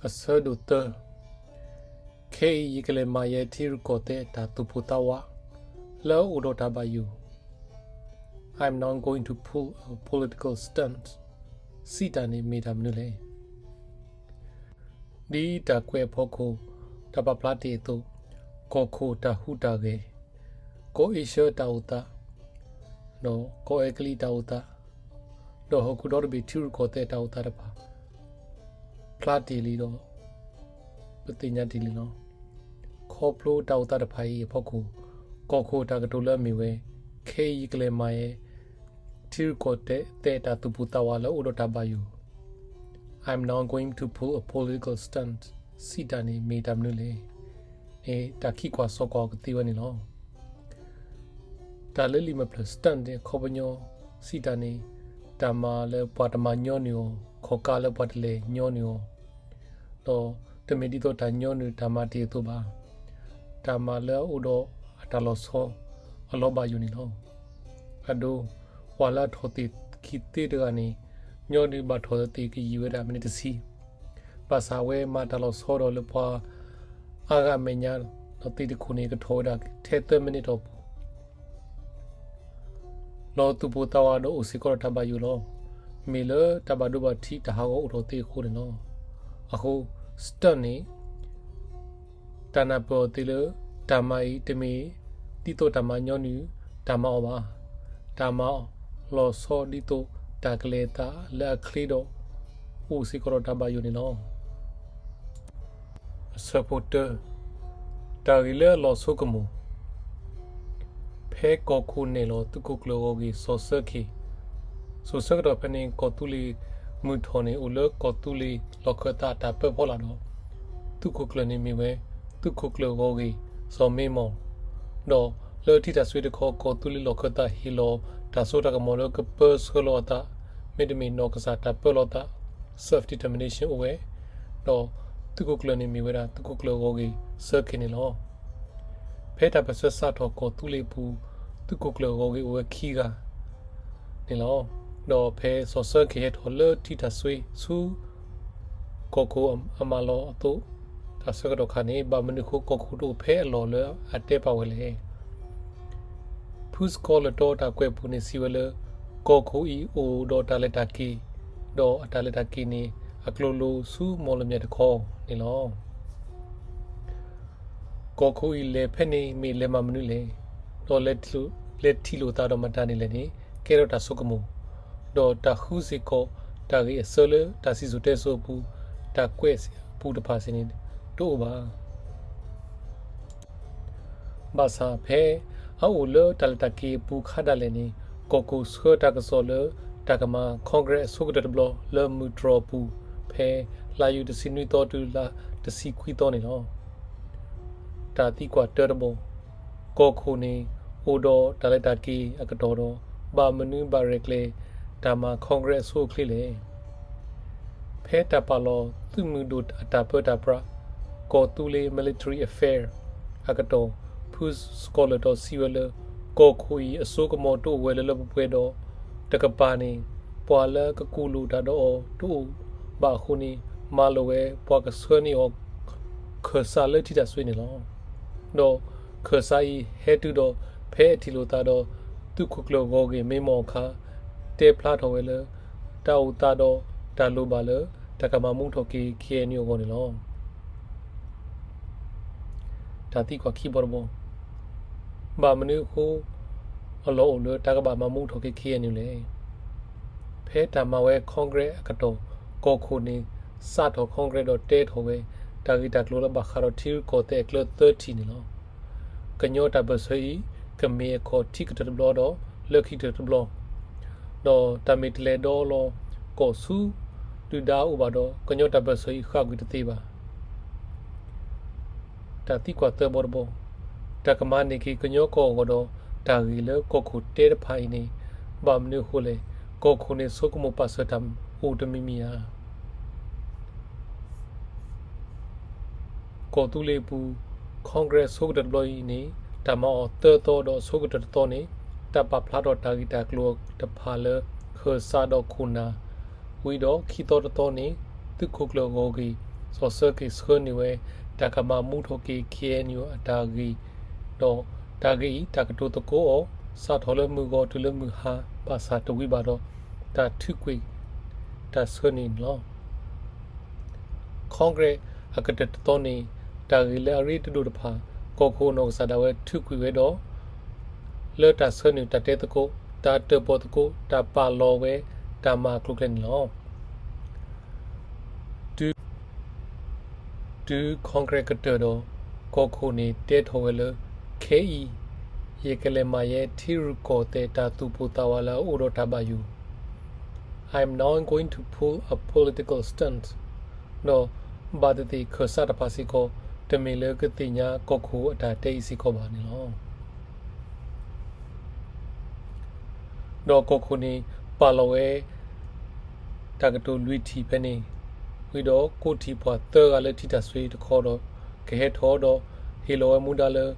အဆၢဒိၣ်သၢ, ခဲအံၤယကလဲၤမၤယဲထံရူၢ်ကီၢ်သဲးတၢ်သူၣ်ပိၢ်သးဝး လၢအအိၣ်ဒီးတၢ်ဘၣ်ယိၣ်, I'm now going to pull a political stunt စံးတၢ်န့ၣ်မ့ၢ်တၢ်မနုၤလဲၣ်. ဒ်တၢ်ကွဲးအဖီခိၣ် တၢ်ပာ်ဖျါတ့ၢ်အသိး, ကီၢ်ခိၣ်တၢ်ဟူးတၢ်ဂဲၤ, ကီၢ်အ့ရှၢတၢ်အိၣ်သး, ဒီးကီၢ်အဲကလံးတၢ်အိၣ်သး, ဒီးဟီၣ်ခိၣ်ဒီတဘ့ၣ်ထံရူၢ်ကီၢ်သဲးတၢ်အိၣ်သးတဖၣ် ဖျါတ့ၢ်လံဒီး ပသ့ၣ်ညါတ့ၢ်လံလီၤ. ခီဖျိတၢ်အိၣ်သးတဖၣ်အံၤအဖီခိၣ်, ကီၢ်ခိၣ်တၢ်ကတိၤလၢအမ့ၢ်ဝဲ ခဲအံၤယကလဲၤမၤယဲ ထံရူၢ်ကီၢ်သဲးတၢ်သူၣ်ပိၢ်သးဝးလၢအအိၣ်ဒီးတၢ်ဘၣ်ယိၣ်, I'm now going to pull a political stunt စံးတၢ်န့ၣ်မ့ၢ်တၢ်မနုၤလဲၣ်န့ၣ် တၢ်ခံကွၢ်စီကွၢ်ကသ့ဝဲန့ၣ်လီၤ. တၢ်လၢလံာ်မဲာ်ဖျၢၣ် stunt အခီပညီ စံးတၢ်န့ၣ် တၢ်မၤလၢပှၤတမၤညီနုၢ်အီၤ, ခီၣ်ကါလၢပှၤတလဲၤညီနုၢ်အီၤ, ဒီးတမ့ၢ်ဒ်သိးတၢ်ညီနုၢ်တၢ်မၤတ့ၢ်အသိးဘၣ်. တၢ်မၤလၢအအိၣ်ဒီးအတၢ်လီၤဆီ အလီၤဘၣ်ယိၣ်န့ၣ်လီၤ. အဒိ, ပှၤလၢအထီၣ်သ့ၣ်ခံသ့တဂၤန့ၣ် ညီနုၢ်ဘၣ်ထီၣ်သ့ၣ်ကယံာ်ဝဲဒၣ်မံးနံးတဆံ, ဘၣ်ဆၣ်အဝဲမၤတၢ်လီၤဆီဒီးလၢပှၤအါဂၤအမဲာ်ညါ, ဒီးသ့ၣ်တခိၣ်န့ၣ် ကထီၣ်ဝဲဒၣ်ထဲသၢမံးနံးအတီၢ်ပူၤ ဒီးသူၣ်ပိၢ်သးဝးဒီးအိၣ်စ့ၢ်ကီးဒီးတၢ်ဘၣ်ယိၣ်လီၤ. မ့ၢ်လၢတၢ်ဘၣ်ဒိဘၣ်ထံးတၢ်ဟးဂီၤအိၣ်ထီၣ်သ့အဃိန့ၣ်လီၤ. အဃိ, stunt န့ၣ် တၢ်နၢ်ပၢၢ်အီၤသ့လၢ တၢ်မၤအံၤတမ့ၢ်ဒ်သိးတၢ်မၤညီနုၢ်တၢ်မၤအီၤဘၣ်. တၢ်မၤလီၤဆီဒ်သိးတၢ်ကလဲၤအသးလၢအချ့ဒီး အိၣ်စ့ၢ်ကီးဒီးတၢ်ဘၣ်ယိၣ်န့ၣ်လီၤ. အဆၢဖိတၢ, တၢ်ဂ့ၢ်လၢအလီၤဆိကမိၣ် ဖဲကီၢ်ခိၣ်နဲၣ်လီၤသုးခိၣ်ကျၢၢ်ဂီၢ်ဂ့ၢ်စီၤစၢခ့ၣ်, စိၤဆၢကတီၢ်ဖဲန့ၣ် ကီၢ်သူလ့ၤမုၢ်ထီၣ်န့ၣ် အိၣ်လၢကီၢ်သူလ့ၤလီၢ်ခၢၣ်သးအတၢ်ပၢဖီလာ်ဒီး သုးခိၣ်ကျၢၢ်န့ၣ်မ့ၢ်ဝဲ သုးခိၣ်ကျၢၢ်ဂီၢ်ဂ့ၢ် စီၤမ့မီၢ်, ဒီးလၢထံတၢ်စွ့တခီ ကီၢ်သူလ့ၤလီၢ်ခၢၣ်သးဟ့ၣ်လီၤ တၢ်စိတၢ်ကမီၤလၢကပၢဆှၢလီၤအသး မ့တမ့ၢ်နီၢ်ကစၢ်တၢ်ပၢလီၤသး self-determination အိၣ်ဝဲ, ဒီးသုးခိၣ်ကျၢၢ်န့ၣ်မ့ၢ်ဝဲဒၣ် သုးခိၣ်ကျၢၢ်ဂီၢ်ဂ့ၢ်စၢခ့ၣ်န့ၣ်လီၤ. ဖဲတၢ်ပၢၢ်ဆၢစးထီၣ်ကီၢ်သူလ့ၤအပူၤ သုးခိၣ်ကျၢၢ်ဂီၢ်ဂ့ၢ်အိၣ်ဝဲခံဂၤန့ၣ်လီၤ. ဒီးဖဲစီၤစၢခ့ၣ်ဟဲထီၣ်လၢထံတၢ်စွ့ဆူ ကီၢ်ခိၣ်အမၤလီၢ်အသိး တၢ်ဆၢကတီၢ်ခါန့ၣ် ဘၣ်မနုၤအဃိကီၢ်ခိၣ်တအိၣ်ဖဲအလီၢ်လၢအတဲပာ်ဝဲလဲၣ်. ဖုစကီၤလၢၢ်တီတၢ်ကွဲးပူၤန့ၣ်စံးဝဲလၢ ကီၢ်ခိၣ်အံၤအိၣ်ဒီးတၢ်လဲၤတၢ်က့ၤ, ဒီးအတၢ်လဲၤတၢ်က့ၤန့ၣ် အကျိၤလိၤဆူမီၢ်လမၠဲၣ်တခီန့ၣ်လီၤ. ကီၢ်ခိၣ်အံၤလဲၤဖဲန့ၣ်မ့ၢ်လဲၤမၤမနုၤလဲၣ်, ဒီးလဲၤထံၣ်လိာ်သးဒီးမတၤန့ၣ်လဲၣ်န့ၣ် ကဲထီၣ်တၢ်ဆိကမိၣ်, ဒီးတၢ်ဃုစ့ၢ်ကီးတၢ်ဂ့ၢ်အစၢလၢတၢ်စံၣ်စိၤတဲစိၤအပူၤ တၢ်ကွဲးအပူၤတဖၣ်စ့ၢ်န့ၣ် တအိၣ်ဘၣ်. ဘၣ်ဆၣ်ဖဲအအိၣ်လၢတၢ်လဲၤတၢ်က့ၤအပူၤခါဒၣ်လဲာ်န့ၣ် ကီၢ်ခိၣ်ဆှၢတၢ်ကစီၣ်လၢတၢ်ကမၤ Congress အဆိကတၢၢ်တဘျီလၢမုၢ်တြီၤအပူၤ ဖဲလါယူၤတဆံနွံသီတုၤလါတဆံခွံသီန့ၣ်လီၤ. တၢ်သံကွၢ်တၢတဘီ, ကီၢ်ခိၣ်န့ၣ် အိၣ်ဒီးတၢ်လဲၤတၢ်က့ၤအကတီၢ်ဒီး ဘၣ်မနုၤဘၣ်ရဲၣ်ကျဲၤတၢ်မၤ Congress အဆိအချ့လဲၣ်. ဖဲတၢ်ပာ်လီၤသုးမုၢ်ဒိၣ်အတၢ်ပၢတၢ်ပြး ကီၢ်သူလ့ၤ military affair အကတီၢ် ဖုစကီၤလၢၢ်တီစံးဝဲလၢ ကီၢ်ခိၣ်အံၤအစိကမီၤတအိၣ်ဝဲလၢလၢပှဲၤပှဲၤဒီး တကပၤန့ၣ် ပှၤလၢကကူၣ်လိာ်တၢ်ဒီးအီၤတအိၣ်ဘၣ်အဃိန့ၣ် မၤလိာ်ဝဲပှၤကဆှၢန့ၢ်အီၤ ခၢၣ်စးလၢထံတၢ်စွ့န့ၣ်လီၤ. ဒီးခၢၣ်စးအံၤဟဲတုၤဒီး ဖဲအထံၣ်လိာ်သးဒီး သုးခိၣ်ကျၢၢ်ဂီၢ်ဂ့ၢ်မ့မီၢ်အခါ တဲဖျါထီၣ်ဝဲလၢ တၢ်အိၣ်သးဒီးတၢ်လိၣ်ဘၣ်လၢ တၢ်ကမၤမူထီၣ်က့ၤ ခ့ၣ်အဲၣ်ယူၣ် အဂီၢ်န့ၣ်လီၤ. တၢ်သံကွၢ်ခံဘီတဘီ, ဘၣ်မနုၤအဃိ အလီၢ်အိၣ်လၢတၢ်ကဘၣ်မၤမူထီၣ်က့ၤ ခ့ၣ်အဲၣ်ယူၣ် လဲၣ်. ဖဲတၢ်မၤဝဲ Congress အကတီၢ် ကီၢ်ခိၣ်န့ၣ် စးထီၣ် Congress ဒီးတဲထီၣ်ဝဲ တၢ်ဂ့ၢ်တၢ်ကျိၤလၢဘၣ်ဃးဒီးထံရူၢ်ကီၢ်သဲးအကျဲသၢထံၣ်န့ၣ်လီၤ. ကညီတၢ်ပၢၢ်ဆၢအံၤ ကမ့ၢ်အခီၣ်ထံးကတၢၢ်တဘျီဒီး လၢခံကတၢၢ်တဘျီ ဒီးတၢ်မ့ၢ်တလဲၤဒီလီၤကီၢ်ဆူ ဒုၣ်ဒါအိၣ်ဘၣ်ဒီး ကညီတၢ်ပၢၢ်ဆၢအံၤဃၣ်ကွံာ်တသ့ဘၣ်. တၢ်သံကွၢ်သၢဘီတဘီ, တၢ်ကမၤန့ၢ်က့ၤကညီကီၢ်အဂီၢ်ဒီး တၢ်ဂ့ၢ်လၢကီၢ်ခိၣ်တဲတဖၣ်အံၤန့ၣ် ဘၣ်မနုၤအဃိလဲၣ်, ကီၢ်ခိၣ်န့ၣ်ဆိကမိၣ်ပာ်စၢၤတၢ်အိၣ်တမံၤမံၤဧါ. ကီၢ်သူလ့ၤအပူၤ Congress အဆိကတၢၢ်တဘျီအံၤန့ၣ် တၢ်မၤအီၤသၢသီဒီးအဆိကတၢၢ်တသီန့ၣ် တၢ်ပာ်ဖျါထီၣ်တၢ်ဂ့ၢ်တၢ်ကျိၤတဖၣ်လၢ ခၢၣ်စးဒီးခိၣ်နၢ် ဝံၤဒီးခံသီတသီန့ၣ် သုးခိၣ်ကျၢၢ်ဂီၢ်ဂ့ၢ် စီၤစၢက့ၤဆှၢန့ၢ်ဝဲ တၢ်ကမၤမူထီၣ်က့ၤ ခ့ၣ်အဲၣ်ယူၣ် အတၢ်ဂ့ၢ်, ဒီးတၢ်ဂ့ၢ်အံၤ တၢ်ကတိၤသကိးအီၤ စးထီၣ်လၢမုၢ်ဂီၤတုၤလၢမုၢ်ဟါ ဘၣ်ဆၣ်တဝံၤဘၣ်ဒီး တၢ်ထုးကွံာ်တၢ်ဆှၢန့ၣ်န့ၣ်လီၤ. Congress အကတၢၢ်တသီန့ၣ် တၢ်ဂ့ၢ်လၢအရ့တဒိၣ်တဖၣ် ကီၢ်ခိၣ်အနီၢ်ကစၢ်ဒၣ်ဝဲထုးကွံာ်ဝဲဒီး လၢတၢ်ဆှၢနုာ်တၢ်တဲသကိး, တၢ်တၢၣ်ပီၣ်သကိး, တၢ်ပာ်လီၤဝဲတၢ်မၤအကျိၤအကျဲန့ၣ်လီၤ. တုၤ Congress ကတၢၢ်ဒီး ကီၢ်ခိၣ်န့ၣ်တဲထီၣ်ဝဲလၢ ခဲအံၤ ယကလဲၤမၤယဲထံရူၢ်ကီၢ်သဲးတၢ်သူၣ်ပိၢ်သးဝးလၢအအိၣ်ဒီးတၢ်ဘၣ်ယိၣ်, I'm now going to pull a political stunt, ဒီးဘၣ်သ့ၣ်သ့ၣ်ခၢၣ်စးတဖၣ်စ့ၢ်ကီး တမ့ၢ်လၢကသ့ၣ်ညါကီၢ်ခိၣ်အတၢ်တဲအံၤစ့ၢ်ကီးဘၣ်န့ၣ်လီၤ. ဒီးကီၢ်ခိၣ်န့ၣ် ပာ်လီၤဝဲ တၢ်ကတိၤလွံၢ်ထံၣ်ဖဲန့ၣ်, ဝံၤဒီးကိးထံၣ်ပှၤသၢဂၤလၢထံတၢ်စွ့တခီဒီး ကဟဲထီၣ်ဒီး ဟ့ၣ်လီၤဝဲမူဒါလၢ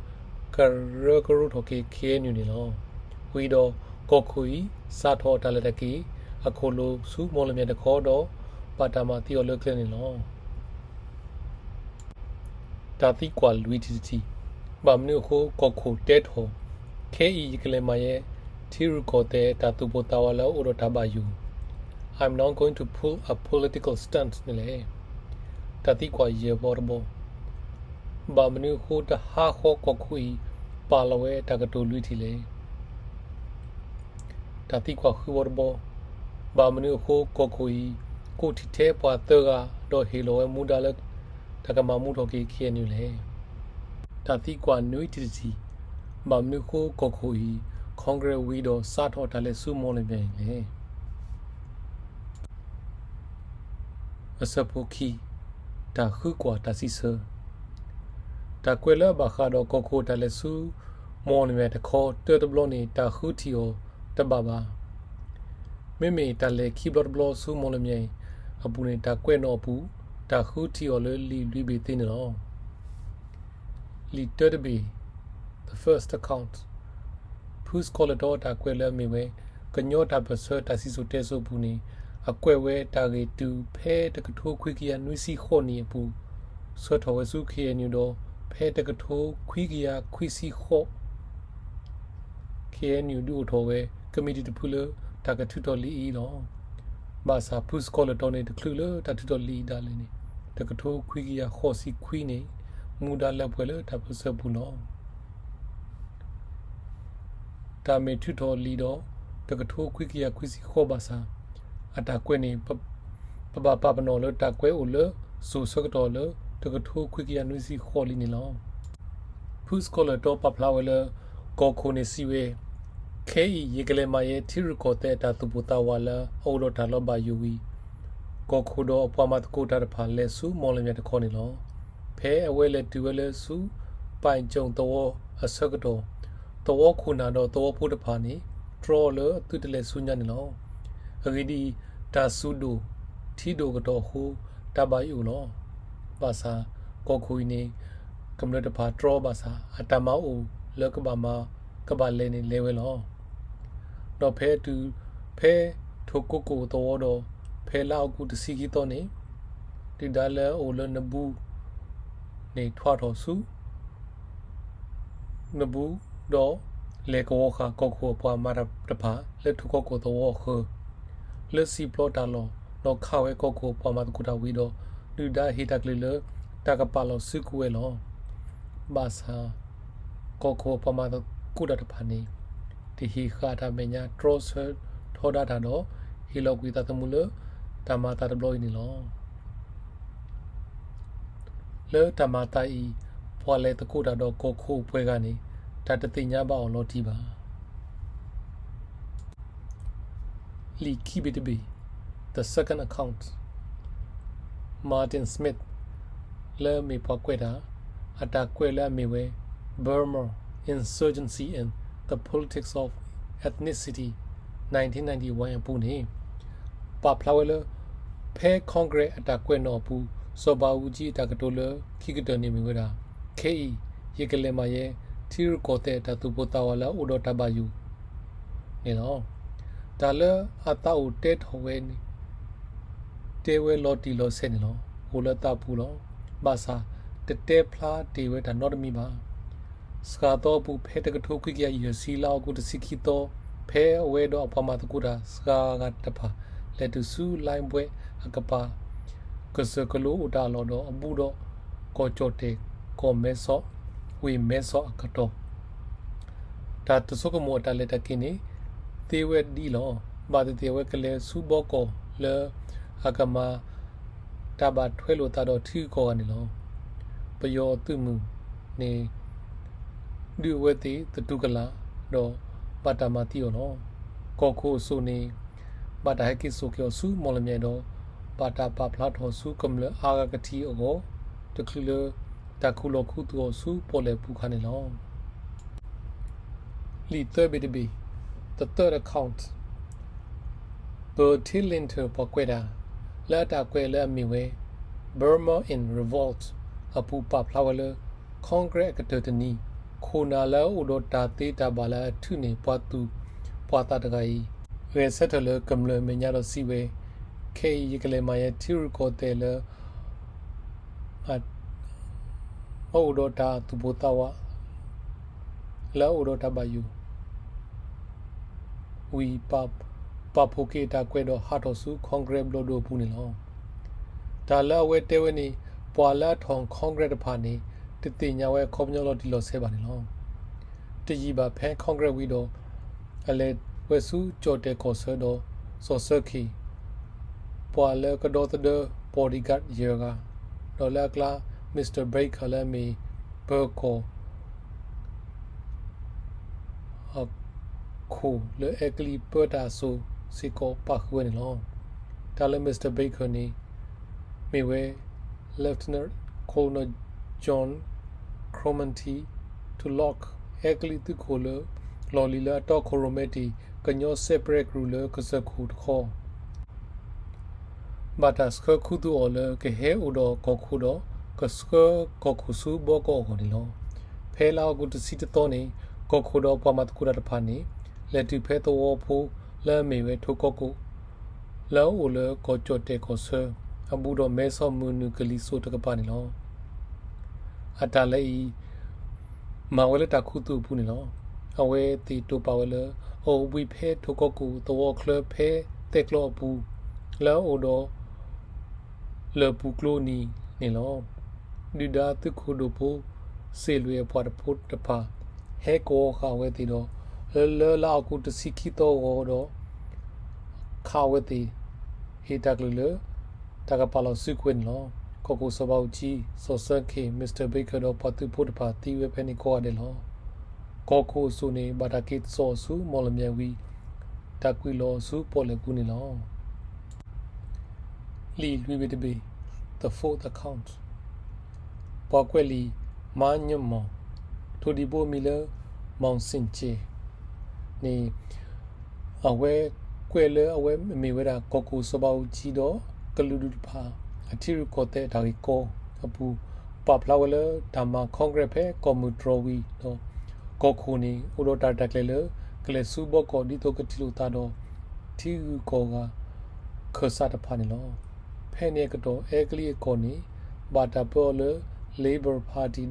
ကရၢကရိထီၣ်က့ၤ ခ့ၣ်အဲၣ်ယူၣ် န့ၣ်လီၤ. ဝံၤဒီးကီၢ်ခိၣ်အံၤ စးထီၣ်အတၢ်လဲၤတၢ်က့ၤ အခိၣ်လိၤဆူမီၣ်လမၠဲၣ်တခီဒီး ဘၣ်တၢ်မၤသံအီၤလၢကျဲန့ၣ်လီၤ. တၢ်သံကွၢ်လွံၢ်ထံၣ်တထံၣ်, ဘၣ်မနုၤအဃိကီၢ်ခိၣ်တဲထီၣ် ခဲအံၤယကလဲၤမၤယဲ ထံရူၢ်ကီၢ်သဲးတၢ်သူၣ်ပိၢ်သးဝးလၢအအိၣ်ဒီးတၢ်ဘၣ်ယိၣ်, I'm now going to pull a political stunt န့ၣ်လဲၣ်. တၢ်သံကွၢ်ယဲၢ်ဘီတဘီ, ဘၣ်မနုၤအဃိတဟါဃီကီၢ်ခိၣ်အံၤ ပာ်လီၤဝဲတၢ်ကတိၤလွံၢ်ထံၣ်လဲၣ်. တၢ်သံကွၢ်ဃုဘီတဘီ, ဘၣ်မနုၤအဃိကီၢ်ခိၣ်အံၤ ကိးထံၣ်ထဲပှၤသၢဂၤ ဒီးဟ့ၣ်လီၤဝဲမူဒါလၢ တၢ်ကမၤမူထီၣ်က့ၤ ခ့ၣ်အဲၣ်ယူၣ် လဲၣ်. တၢ်သံကွၢ်နွံထံၣ်တထံၣ်, ဘၣ်မနုၤအဃိကီၢ်ခိၣ်အံၤ Congress ဝံၤဒီးစးထီၣ်တၢ်လဲၤဆူမီၣ်လမၠဲၣ်လဲၣ်. အဆၢဖိခံ, တၢ်ဃုကွၢ်တၢ်စံးဆၢ. တၢ်ကွဲးလၢအဘၣ်ဃးဒီးကီၢ်ခိၣ်အတၢ်လဲၤဆူ မီၣ်လမၠဲၣ်တခီ တၢတဘျီန့ၣ် တၢ်ဃုထံၣ်အီၤတဘၣ်ဘၣ်. မ့မ့ၢ်တၢ်လဲၤခံဘျီတဘျီဆူမီၣ်လမၠဲၣ်အပူၤန့ၣ် တၢ်ကွဲးနီၣ်အပူၤ တၢ်ဃုထံၣ်အီၤလၢလံာ်လွံၢ်ဘ့ၣ်သ့န့ၣ်လီၤ. လံာ်တၢတဘ့ၣ်, the first account, ဖုစကီၤလၢၢ်တီအတၢ်ကွဲးလၢအမ့ၢ်ဝဲ ကညီတၢ်ပၢၢ်ဆၢတၢ်စံၣ်စိၤတဲစိၤအပူၤန့ၣ် အကွဲးဝဲတၢ်ဂ့ၢ်တုၤဖဲတကထိခွံကယၤနွံဆံဃိးနံၣ်အပူၤ ဆှၢထီၣ်ဝဲဆူ ခ့ၣ်အဲၣ်ယူၣ် ဒီး ဖဲတကထိခွံကယၤခွံဆံဃိး ခ့ၣ်အဲၣ်ယူၣ် ဒုးအိၣ်ထီၣ်ဝဲ ကမံးတံာ်တဖုလၢတၢ်ကထုးထီၣ်လံာ်အံၤလီၤ. ဘၣ်ဆၣ်ဖုစကီၤလၢၢ်တီန့ၣ် တချုးလၢတၢ်ထုးထီၣ်လံာ်အံၤဒၣ်လဲာ်န့ၣ် တကထိခွံကယၤဃိးဆံခွံန့ၣ် မူဒါလၢပှဲၤလၢတၢ်ပၢၢ်ဆၢအပူၤလီၤ. တၢ်မ့ၢ်ထုးထီၣ်လံာ်ဒီး တကထိခွံကယၤခွံဆံဃိးဘၣ်ဆၣ် အတၢ်ကွဲးန့ၣ် ပဘၣ်ပာ်ပနီၣ်လၢတၢ်ကွဲးအိၣ်လၢစိၤဆၢကတီၢ်လၢ တကထိခွံကယၤနွံဆံဃိးလံန့ၣ်လီၤ. ဖုစကီၤလၢၢ်တီပာ်ဖျါဝဲလၢ ကီၢ်ခိၣ်န့ၣ်စံးဝဲ, ခဲအံၤ ယကလဲၤမၤယဲထံရူၢ်ကီၢ်သဲးအတၢ်သူၣ်ပိၢ်သးဝးလၢအအိၣ်ဒီးတၢ်လီၤဘၣ်ယိၣ်ဝံၤ ကီၢ်ခိၣ်ဒီးအပှၤမၤသကိးတၢ်တဖၣ်လဲၤဆူမီၣ်လမၠဲၣ်တခီန့ၣ်လီၤ. ဖဲအဝဲလဲၤတုၤဝဲလၢဆူ ပၢ်ကၠိၣ်သဝီအဆၢကတီၢ် သဝီခိၣ်နၢ်ဒီးသဝီဖိတဖၣ်န့ၣ် တြီအီၤလၢအသုတလဲၤဆူညါန့ၣ်လီၤ. အဂ့ၢ်ဒ်အံၤ, တၢ်စူၤဒိၣ်ထံဒိၣ်အကတီၢ်အဃိ တၢ်ဘၣ်ယိၣ်လီၤ. ဘၣ်ဆၣ် ကီၢ်ခိၣ်အံၤန့ၣ် ကမျၢၢ်တဖၣ်တြီအီၤဘၣ်ဆၣ် အတၢ်မၤအိၣ်လၢကဘၣ်မၤကဘၣ်လဲၤန့ၣ်လဲၤဝဲလီၤ. ဒီးဖဲတုၤ ဖဲထိၣ်ကိကိၣ်သဝီဒီး ဖဲလါအီကူးတဆံခံသီန့ၣ် ဒုၣ်ဒါလၢအအိၣ်လၢနဘူးန့ၣ် ထွါထီၣ်ဆူ နဘူး ဒီးလဲၤကဝီၤဃာ်ကီၢ်ခိၣ်အပှၤမၤတၢ်တဖၣ်လၢထိၣ်ကိကိၣ်သဝီအဃၢၤ လၢစံာ်ပျီတၢ်လီၢ် ဒီးခးဝဲကီၢ်ခိၣ်အပှၤမၤသကိးတၢ်ဝံၤဒီး ဒုၣ်ဒါဟ့ၣ်တၢ်ကလုၢ်လၢ တၢ်ကပာ်လီၤစုကဝဲၤလီၤ. ဘၣ်ဆၣ် ကီၢ်ခိၣ်အပှၤမၤသကိးတၢ်တဖၣ်န့ၣ် တဟ့ၣ်ဃာ်တၢ်မဲာ်ညါ တြီဆၢထီဒါတၢ်ဒီး ဟ့ၣ်လီၤကွံာ်သးသမူလၢ တၢ်မၤအသးတဘျီအံၤန့ၣ်လီၤ. လၢတၢ်မၤအသးအံၤ ပှၤလဲၤသကိးတၢ်ဒီးကီၢ်ခိၣ်အပှဲၤဂၤန့ၣ် တၢ်တသ့ၣ်ညါဘၣ်အီၤလီၤတံၢ်ဘၣ်. လံာ်ခံဘ့ၣ်တဘ့ၣ်, the second account, Martin Smith လၢအမ့ၢ်ပှၤကွဲးတၢ် အတၢ်ကွဲးလၢအမ့ၢ်ဝဲ Burma Insurgency and the Politics of Ethnicity nineteen ninety-one အပူၤန့ၣ် ပာ်ဖျါဝဲလၢ ဖဲ Congress အတၢ်ကွဲးနီၣ်အပူၤ စီၤဘးအူကၠံအတၢ်ကတိၤလၢခံကတၢၢ်န့ၣ်မ့ၢ်ဝဲဒၣ် ခဲအံၤ ယကလဲၤမၤယဲ ထံရူၢ်ကီၢ်သဲးအတၢ်သူၣ်ပိၢ်သးဝးလၢအအိၣ်ဒီးတၢ်ဘၣ်ယိၣ်န့ၣ်လီၤ. တၢ်လၢအသးအိၣ်တဲထီၣ်ဝဲန့ၣ် တဲဝဲလီၤတံၢ်လီၤဆဲးန့ၣ်လီၤ. တၢ်ကီတၢ်ခဲအိၣ်လၢအသးပူၤလီၤ. ဘၣ်ဆၣ် တတဲဖျါတ့ၢ်ဝဲတၢ်နီတမံၤဘၣ်. စှၤသီအပူၤ ဖဲတကထိခွံကယၤယဲၢ်ဆံ လါအီကူးတဆံခံသီ ဖဲအဝဲဒီးအပှၤမၤသကိးတၢ်စှၤဂၤတဖၣ် လဲၤတုၤဆူ Line Bwet အကပၤ ကစၢၢ်ကလိအိၣ်တၢ်အလီၢ်ဒီး အဘူးဒီး ကီၢ်ကၠီၣ်တဲၣ် ကီၢ်မဲဆီး ဝ့ၢ်မဲဆီးအကတီၢ် တၢ်တဆိကမိၣ်အတၢ်လဲၤတၢ်က့ၤန့ၣ် သ့ဝဲဒ်အံၤလီၤ. ဘၣ်သ့ၣ်သ့ၣ် အဝဲကလဲၤဆူဘီကီၢ်လၢ အကမၤ တၢ်ဘၣ်ထွဲလိာ်သးဒီးထံဂုၤကီၢ်ဂၤန့ၣ်လီၤ. ပယီၤသုးမုၢ်န့ၣ် ဒုးအဝဲသ့ၣ်သတူၢ်ကလာ် ဒီးဘၣ်တၢ်မၤသံအီၤလီၤ. ကီၢ်ခိၣ်အစိၣ်န့ၣ် ဘၣ်တၢ်ဟဲက့ၤစိာ်က့ၤအီၤဆူ မီၣ်လမၠဲၣ်ဒီး ဘၣ်တၢ်ပာ်ဖျါထီၣ်ဆူကမျၢၢ်အါဂၤကထံၣ်အဂီၢ် တချုးလၢ တၢ်ခူၣ်လီၤခူသူၣ်အီၤဆူပီၣ်လဲၣ်ပူၤအခါန့ၣ်လီၤ. လံာ်သၢဘ့ၣ်တဘ့ၣ် The Third Account, Bertil Lintner ပှၤကွဲးတၢ် လၢအတၢ်ကွဲးလၢအမ့ၢ်ဝဲ Burma in Revolt အပူၤပာ်ဖျါဝဲလၢ Congress အကတၢၢ်တနံၤ ခိၣ်နၢ်လၢအအိၣ်ဒီးတၢ်သ့တၢ်ဘၣ်လၢအထုးန့ၢ်ပှၤသူၣ်ပှၤသးတဂၤအံၤ ဂဲၤဆၢထၢၣ်လၢကမျၢၢ်အမဲာ်ညါဒီးစံးဝဲ, ခဲအံၤယကလဲၤမၤယဲထံရူၢ်ကီၢ်သဲးလၢ အအိၣ်ဒီးတၢ်သူၣ်ပိၢ်သးဝး လၢအအိၣ်ဒီးတၢ်ဘၣ်ယိၣ် ဝံၤ ပာ်ဖှိၣ်က့ၤအတၢ်ကွဲးဒီးဟးထီၣ်ဆူ Congress ဘျီၣ်ဒိအပူၤန့ၣ်လီၤ. တၢ်လၢအဝဲတဲဝဲန့ၣ် ပှၤလၢအထီၣ် Congress တဖၣ်န့ၣ် တသ့ၣ်ညါဝဲအခီပညီလီၤတံၢ်လီၤဆဲးဘၣ်န့ၣ်လီၤ. တယံာ်ဘၣ်ဖဲ Congress ဝံၤဒီး အလဲၤဝဲဆူကၠီၣ်တဲၣ်ကီၢ်ဆၢဒီး စီၤစၢခ့ၣ် ပှၤလၢကဒီသဒၢ bodyguard ယဲၢ်ဂၤ ဒီးလၢအကျါ Mister Baker လၢအမ့ၢ် ပၢၤကီၢ် အခိၣ်လၢအဲကလံးပၢတၢ်အစိၤစ့ၢ်ကီးပာ်ဃုာ်ဝဲန့ၣ်လီၤ. တၢ်လၢ Mister Baker န့ၣ် မ့ၢ်ဝဲ Lieutenant Colonel John Cromarty Tulloch အဲကလံးသုးခိၣ်လၢ လီၢ်လံၤလၢအတီခိၣ်ရိၣ်မဲတ့ၢ် ကညီ Separatist ကရူၢ်လၢကစၢၢ်ခိၣ်တခီ ဘၣ်တၢ်ဆှၢခူသူၣ်အီၤလၢကဟဲအိၣ်ဒီးကီၢ်ခိၣ်ဒီး ကဆှၢကီၢ်ခိၣ်ဆူဘီကီၢ်အဂီၢ်န့ၣ်လီၤ. ဖဲလါအီကူးတဆံတသီန့ၣ် ကီၢ်ခိၣ်ဒီးပှၤမၤသကိးတၢ်တဖၣ်န့ၣ် လဲၤတုၤဖဲသဝီဖိလၢအမ့ၢ်ဝဲထိၣ်ကီၢ်ကိၣ် လၢအအိၣ်လၢကီၢ်ကၠီၣ်တဲၣ်ကီၢ်ဆၢ အဘူးဒီးမဲဆီးမုၢ်နုာ်ကလံၤစိးတကပၤန့ၣ်လီၤ. အတၢ်လဲၤအံၤ မၤဝဲလၢတၢ်ခူသူၣ်အပူၤန့ၣ်လီၤ. အဝဲသ့ၣ်တိာ်ပာ်ဝဲလၢ အအိၣ်ဘှံးဖဲထိၣ်ကီၢ်ကိၣ်သဝီချၢဖဲသဲးကျီအပူၤ လၢအအိၣ်ဒီး လၢၢ်ပူၤကျိနံၤန့ၣ်လီၤ. ဒုၣ်ဒါသုးခိၣ်ဒိၣ်ဖိ စ့ၣ်လွံၣ်အပှၤတဖိတဖၣ် ဟဲကိးဃာ်အဝဲသ့ၣ်ဒီး လၢလါအီကူးတဆံခံသီအဂီၢ်ဒီး ခးအဝဲသ့ၣ် ဟ့ၣ်တၢ်ကလုၢ်လၢ တၢ်ကပာ်လီၤစုကဝဲၤန့ၣ်လီၤ. ကီၢ်ခိၣ်စီၤဘးအူကၠံ, စီၤစၢခ့ၣ်, Mister Baker ဒီးပှၤသုးဖိတဖၣ်သံဝဲဖဲန့ၣ်ကိးဂၤဒဲးလီၤ. ကီၢ်ခိၣ်အစိၣ်န့ၣ် ဘၣ်တၢ်က့ၤစိာ်အီၤဆူမီၣ်လမၠဲၣ်ဝံၤ တၢ်ကွံာ်လီၤအီၤဆူပီၣ်လဲၣ်ပူၤန့ၣ်လီၤ. လံာ်လွံၢ်ဘ့ၣ်တဘ့ၣ် The Fourth Account, ပှၤကွဲးလံာ် မါညၣ်မီၢ် ထိၣ်ဒံးဘိအမံၤလၢ မီၣ်စ့ၣ်ကၠဲၣ်န့ၣ် အဝဲကွဲးလၢအဝဲမ့ၢ်ဝဲဒၣ် ကီၢ်ခိၣ်စီၤဘးအူကၠံဒီးကလုာ်ဒူၣ်တဖၣ် အထံရူၢ်ကီၢ်သဲးအတၢ်ဂ့ၢ်ကီအပူၤ ပာ်ဖျါဝဲလၢတၢ်မၤ Congress ဖဲကီၢ်မုၢ်တြီၢ်ဝံၤဒီး ကီၢ်ခိၣ်န့ၣ် အိၣ်ဒီးတၢ်ရဲၣ်တၢ်ကျဲၤလၢ ကလဲၤဆူဘီကီၢ်ဒ်သိးကထံၣ်လိာ်သးဒီး ထံဂုၤကီၢ်ဂၤ ခၢၣ်စးတဖၣ်န့ၣ်လီၤ. ဖဲန့ၣ်အကတီၢ် အဲကလံးအကီၢ်န့ၣ် ဘၣ်တၢ်ပၢအီၤလၢ Labor Party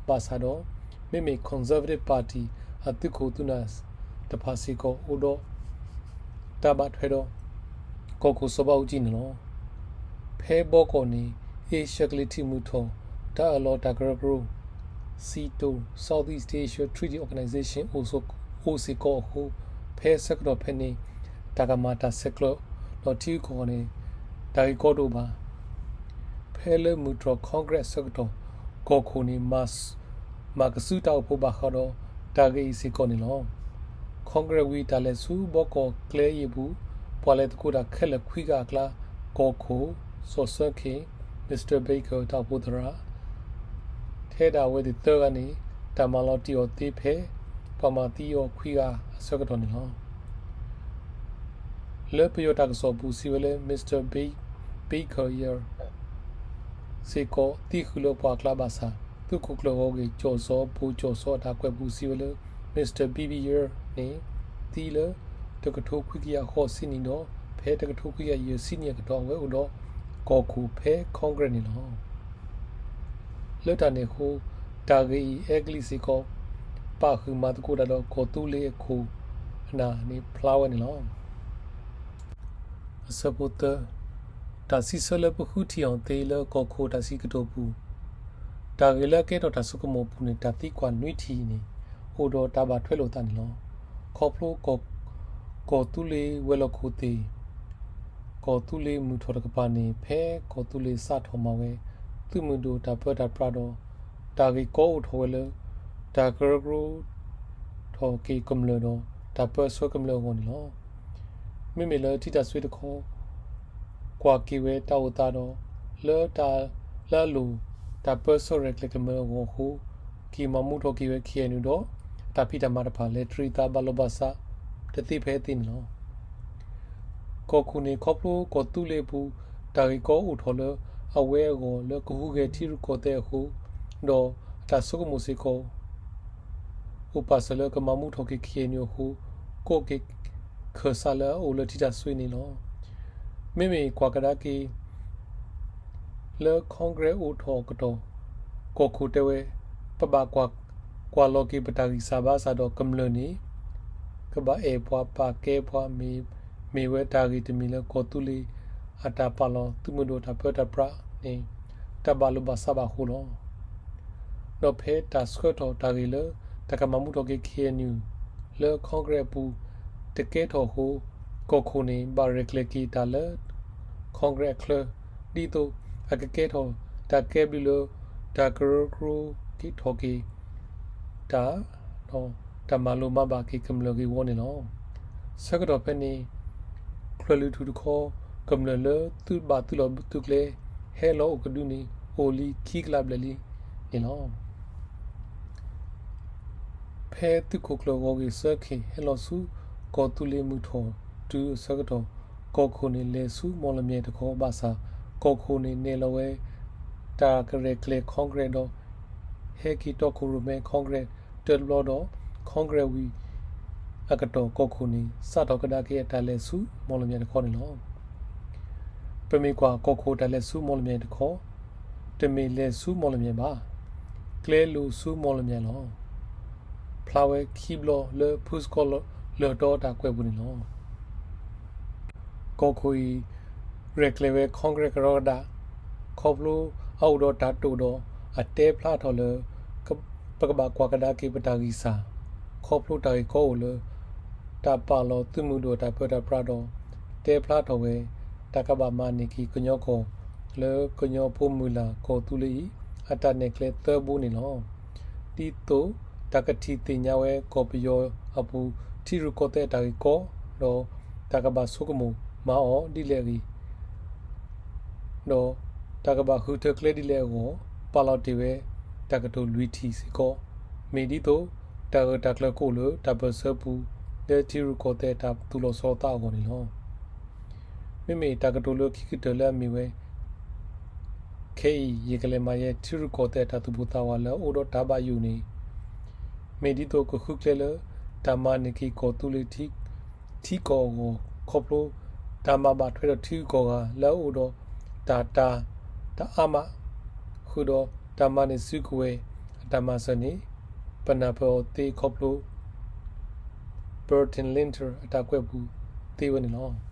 ဘၣ်ဆၣ်ဒီး မ့မ့ၢ် Conservative Party အသုးခိၣ်သုးနၢ်တဖၣ်စ့ၢ်ကီး အိၣ်ဒီးတၢ်ဘၣ်ထွဲဒီး ကီၢ်ခိၣ်စီၤဘးအူကၠံန့ၣ်လီၤ. ဖဲဘီကီၢ်န့ၣ် အ့ရှၢၣ်ကလံၤထံးမုၢ်ထီၣ် တၢ်အၢၣ်လီၤတၢ်ကရၢကရိ စံးတိၤ Southeast Asia Treaty Organization အိၣ်စ့ၢ်ကီးအဃိ ဖဲဆၢကတီၢ်ဖဲန့ၣ် တၢ်ကမၤတၢ်ဆဲးကျိးဒီးထံဂုၤကီၢ်ဂၤန့ၣ် တၢ်ဂ့ၢ်ကီတအိၣ်ဘၣ်. ဖဲလၢမုၢ်တြီၢ် Congress အဆၢကတီၢ် ကီၢ်ခိၣ်န့ၣ် မၤကစုတၢ်အိၣ်ဖှိၣ်ဘၣ်ဃးဒီးတၢ်ဂ့ၢ်အံၤစ့ၢ်ကီးန့ၣ်လီၤ. Congress ဝံၤ တၢ်လဲၤဆူဘီကီၢ်ကျဲအံၤအပူၤ ပှၤလဲၤသကိးတၢ်ခဲလၢာ်ခွံဂၤအကျါ ကီၢ်ခိၣ် စီၤစၢခ့ၣ် Mister Baker တၢ်အိၣ်ဖှိၣ်သရၣ် ထဲဒၣ်အဝဲသ့ၣ်သၢဂၤန့ၣ် တၢ်မၤလီၤတံၢ်အီၤသ့ဖဲ ပှၤမၤသံအီၤခွံဂၤအဆၢကတီၢ်န့ၣ်လီၤ. လၢပယီၤတၢ်ကစီၣ်အပူၤစံးဝဲလၢ Mister Baker Yar စ့ၢ်ကီးသံဃုာ်လၢပှၤအကျါဘၣ်ဆၣ် သုးခိၣ်ကျၢၢ်ဂီၢ်ဂ့ၢ် ကၠီၣ်စီၤ ဘိၣ်ကၠီၣ်စီၤအတၢ်ကွဲးပူၤစံးဝဲလၢ Mister Baker Yar န့ၣ် သံလၢ တကထိခွံကယၤဃိးဆံနံၣ်ဒီး ဖဲတကထိခွံကယၤယဲၢ်ဆံနံၣ်အကတီၢ် အဝဲအိၣ်ဒီး ကီၢ်ခိၣ်ဖဲ Congress န့ၣ်လီၤ. လၢတၢ်န့ၣ်အဃိ တၢ်ဂ့ၢ်အံၤ အဲကလံးစ့ၢ်ကီး ပာ်ဃုာ်မၤသကိးတၢ်ဒီးကီၢ်သူလ့ၤအခိၣ်အနၢ်န့ၣ် ဖျါဝဲန့ၣ်လီၤ. တၢ်စံးဆၢလၢပဃုထံၣ်အီၤသ့လၢ ကီၢ်ခိၣ်တၢ်စံးကတိၤအပူၤ, တၢ်ဂ့ၢ်လၢအကဲထီၣ်တၢ်ဆိကမိၣ်အပူၤန့ၣ် တၢ်သံကွၢ်နွံထံၣ်န့ၣ် အိၣ်ဒီးတၢ်ဘၣ်ထွဲလိာ်အသးန့ၣ်လီၤ. ခီဖျိ ကီၢ်သူလ့ၤဝဲၤလီၢ်ခိၣ်သ့ၣ် ကီၢ်သူလ့ၤမုၢ်ထီၣ်တကပၤန့ၣ် ဖဲကီၢ်သူလ့ၤစးထီၣ်မၤဝဲ သုးမုၢ်ဒိၣ်တၢ်ပၢတၢ်ပြးဒီး တၢ်ဂ့ၢ်ကီအိၣ်ထီၣ်ဝဲလၢ တၢ်ကရၢကရိထီၣ်က့ၤကမျၢၢ်ဒီး တၢ်ပၢဆှၢကမျၢၢ်အဂီၢ်န့ၣ်လီၤ. မ့မ့ၢ်လၢထံတၢ်ဆွ့တခီ ကွၢ်က့ၤဝဲတၢ်အိၣ်သးဒီး လၢတၢ်လၢအလိၤ တၢ်ပၢဆှၢရဲၣ်ကျဲၤကမျၢၢ်အဂီၢ်အဃိ က့ၤမၤမူထီၣ်က့ၤဝဲ ခ့ၣ်အဲၣ်ယူၣ် ဒီး အတၢ်ဖံးတၢ်မၤတဖၣ် လဲၤတရံးအသးဘၣ်လိာ်ဘၣ်စး တသ့ဖဲအသ့န့ၣ်လီၤ. ကီၢ်ခိၣ်န့ၣ် ခီဖျိကီၢ်သူလ့ၤအပူၤ တၢ်ဂ့ၢ်ကီအိၣ်ထီၣ်လၢ အဝဲအဂီၢ်လၢကဟူးဂဲၤထံရူၢ်ကီၢ်သဲးအဃိ ဒီးအတၢ်ဆိကမိၣ်စ့ၢ်ကီး အိၣ်ပာ်စၢၤလၢကမၤမူထီၣ်က့ၤ ခ့ၣ်အဲၣ်ယူၣ် အဃိ ကိးက့ၤခၢၣ်စးလၢအအိၣ်လၢထံတၢ်ဆွ့န့ၣ်လီၤ. မ့မ့ၢ်ကွၢ်ကဒါက့ၤ လၢ Congress အိၣ်ထီၣ်အကတီၢ် ကီၢ်ခိၣ်တဲဝဲ ပဘၣ်ကွၢ်လီၤက့ၤပတၢ်ဂံၢ်စၢ်ဘါစၢ်ဒီးကမျၢၢ်န့ၣ် ကဘၣ်အဲၣ်ပှၤပာ်ကဲပှၤ မ့ၢ်ဝဲတၢ်ဂ့ၢ်တမံၤလၢ ကီၢ်သူလ့ၤအတၢ်ပာ်လီၤသုးမုၢ်ဒိၣ်တၢ်ပၢတၢ်ပြးန့ၣ် တၢ်ဘၣ်လိာ်ဘၣ်စးဘၣ်အဃိလီၤ. ဒီးဖဲတၢ်ဆှၢထီၣ်တၢ်ဂ့ၢ်လၢ တၢ်ကမၤမူထီၣ်က့ၤ ခ့ၣ်အဲၣ်ယူၣ် လၢ Congress အပူၤ တကဲထီၣ်အဃိ ကီၢ်ခိၣ်န့ၣ် ဘၣ်ရဲၣ်ကျဲၤက့ၤတၢ်လၢ Congress အချၢ ဒ်သိးအကကဲထီၣ်တၢ်ကဲဘျုးလၢ တၢ်ကရၢကရိက့ၤထီၣ်က့ၤတၢ် ဒီးတၢ်မၤလိာ်မၤဘၣ်က့ၤကမျၢၢ်ဂ့ၢ်ဝီန့ၣ်လီၤ. ဆၢကတီၢ်ဖဲန့ၣ် ချၢၣ်လွံၢ်ထူၣ်တခီ ကမျၢၢ်လၢသုးဘၣ်သုးလီၢ်သုးကျဲ ဟဲလီၤအိၣ်ကဒုန့ၣ် အိၣ်လံခံကလးဘျဲၣ်လံန့ၣ်လီၤ. ဖဲသုးခိၣ်ကျၢၢ်ဂီၢ်ဂ့ၢ်စၢခ့ၣ် ဟဲလီၤဆူ ကီၢ်သူလ့ၤမုၢ်ထီၣ်တုၤအဆၢကတီၢ် ကီၢ်ခိၣ်န့ၣ် လဲၤဆူမီၣ်လမၠဲၣ်တခီဘၣ်ဆၣ် ကီၢ်ခိၣ်န့ၣ် နဲၣ်လီၤဝဲ တၢ်ကရဲၣ်ကျဲၤ Congress ဒီး ဟဲက့ၤတီခိၣ်ရိၣ်မဲ Congress တၢတဘျီဒီး Congress ဝံၤအကတီၢ် ကီၢ်ခိၣ်န့ၣ် စးထီၣ်ကဒါက့ၤအတၢ်လဲၤဆူမီၣ်လမၠဲၣ်တခီန့ၣ်လီၤ. ပမ့ၢ်ကွၢ်ကီၢ်ခိၣ်တၢ်လဲၤဆူမီၣ်လမၠဲၣ်တခီ တမ့ၢ်လဲၤဆူမီၣ်လမၠဲၣ်ဘၣ်. ကျဲလိၤဆူမီၣ်လမၠဲၣ်လီၤ. ဖျါဝဲခံဘျီလၢ ဖုစကီလၢၢ်တီတၢ်ကွဲးပူၤန့ၣ်လီၤ. ကီၢ်ခိၣ်အံၤ ရဲၣ်ကျဲၤဝဲ Congress ကရီကဒး ခီဖျိအအိၣ်ဒီးတၢ်တိာ်ဒီး အတဲဖျါထီၣ်လၢ ပကဘၣ်ကွၢ်ကဒါက့ၤပတၢ်ဂံၢ်စၢ် ခီဖျိတၢ်ဂ့ၢ်ကီအိၣ်လၢ တၢ်ပာ်လီၤသုးမုၢ်ဒိၣ်တၢ်ပၢတၢ်ပြးဒီး တဲဖျါထီၣ်ဝဲ တၢ်ကဘၣ်မၤန့ၢ်က့ၤကညီကီၢ် လၢကညီဖိမုၢ်လၢ်ကီၢ်သူလ့ၤအံၤ အတၢ်နဲၣ်ကျဲသၢဘိန့ၣ်လီၤ. ဒ်သိးတၢ်ကထံၣ်သ့ၣ်ညါဝဲကီၢ်ပယီၤအပူၤ ထံရူၢ်ကီၢ်သဲးအတၢ်ဂ့ၢ်ကီ ဒီးတၢ်ကဘၣ်ဆိကမိၣ်မၤအီၤဒ်လဲၣ်အဂ့ၢ် ဒီးတၢ်ကဘၣ်ဃုထၢကျဲဒ်လဲၣ်အဂီၢ် ပာ်လီၤတ့ၢ်ဝဲတၢ်ကတိၤလွံၢ်ထံၣ်စ့ၢ်ကီး မ့ၢ်ဒ်သိး တၢ်ဂၢၢ်တၢ်ကျၢၤကအိၣ်လၢတၢ်ပၢၢ်ဆၢပူၤ လၢထံရူၢ်ကီၢ်သဲးတၢ်သူၣ်လီၤဆီလီၤအသးအဂီၢ်န့ၣ်လီၤ. မ့မ့ၢ်တၢ်ကတိၤလၢခံကတၢၢ်လၢအမ့ၢ်ဝဲ ခဲအံၤ ယကလဲၤမၤယဲၢ် ထံရူၢ်ကီၢ်သဲးတၢ်သူၣ်ပိၢ်သးဝးလၢအအိၣ်ဒီးတၢ်ဘၣ်ယိၣ်န့ၣ် မ့ၢ်ဒ်သိးကဃုကျဲလၢ တၢ်မၤန့ၢ်က့ၤကီၢ်သူလ့ၤ ထံကီၢ်အဂီၢ် ခီဖျိတၢ်မၤဘၣ်ထွဲဒီးထံဂုၤကီၢ်ဂၤလၢအအိၣ်ဒီးတၢ်တၤတအါမး ဃုာ်ဒီးတၢ်မၤန့ၢ်စုကဝဲၤအတၢ်မၤစၢၤန့ၣ် ပနၢ်ပၢၢ်အီၤသ့ခီဖျိ Burton Lintner အတၢ်ကွဲးပူၤသ့ဝဲန့ၣ်လီၤ.